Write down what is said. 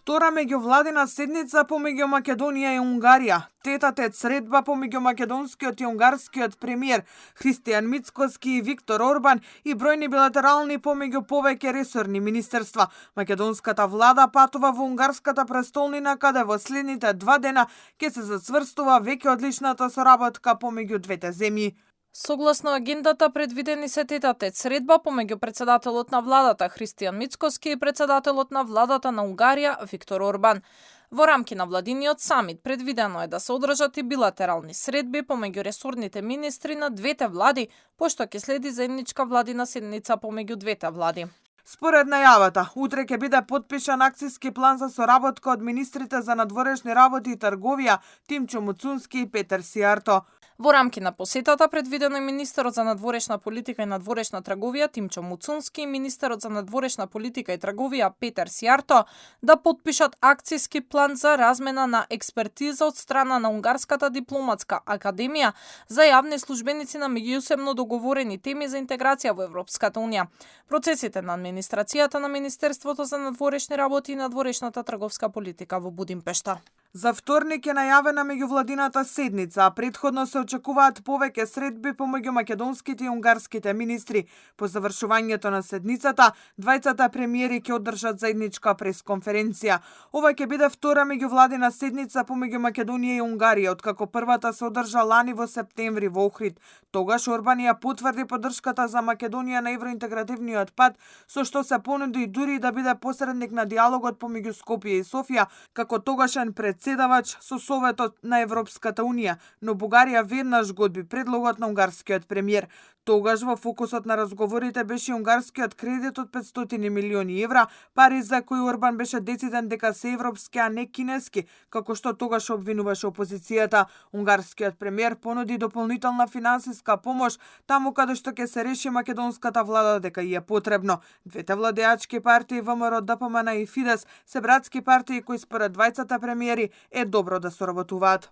Втора меѓувладина седница помеѓу Македонија и Унгарија. Тетата е средба помеѓу македонскиот и унгарскиот премиер Христијан Мицкоски и Виктор Орбан и бројни билатерални помеѓу повеќе ресорни министерства. Македонската влада патува во унгарската престолнина каде во следните 2 дена ќе се зацврстува веќе одличната соработка помеѓу двете земји. Согласно агендата, предвидени се тетата средба помеѓу председателот на владата Христијан Мицкоски и председателот на владата на Унгарија Виктор Орбан. Во рамки на владиниот самит предвидено е да се одржат и билатерални средби помеѓу ресорните министри на двете влади, пошто ќе следи заедничка владина седница помеѓу двете влади. Според најавата, утре ќе биде потпишан акцијски план за соработка од министрите за надворешни работи и трговија Тимчо Муцунски и Петер Сијарто. Во рамки на посетата предвидено е министерот за надворешна политика и надворешна трговија Тимчо Муцунски и министерот за надворешна политика и трговија Петер Сијарто да потпишат акцијски план за размена на експертиза од страна на Унгарската дипломатска академија за јавни службеници на меѓусебно договорени теми за интеграција во Европската унија. Процесите на администрацијата на Министерството за надворешни работи и надворешната трговска политика во Будимпешта. За вторник е најавена меѓувладината седница, а претходно се очекуваат повеќе средби помеѓу македонските и унгарските министри. По завршувањето на седницата, двајцата премиери ќе одржат заедничка пресконференција. Ова ќе биде втора меѓувладина седница помеѓу Македонија и Унгарија, откако првата се одржа лани во септември во Охрид. Тогаш Орбан ја потврди поддршката за Македонија на евроинтегративниот пат, со што се понуди дури да биде посредник на диалогот помеѓу Скопје и Софија, како тогашен председавач со Советот на Европската унија, но Бугарија веднаш го одби предлогот на унгарскиот премиер. Тогаш во фокусот на разговорите беше унгарскиот кредит од 500 милиони евра, пари за кои Орбан беше дециден дека се европски, а не кинески, како што тогаш обвинуваше опозицијата. Унгарскиот премиер понуди дополнителна финансиска помош таму каде што ќе се реши македонската влада дека ја е потребно. Двете владеачки партии ВМРО, ДПМН и Фидес се братски партии кои според двајцата премиери е добро да соработуваат.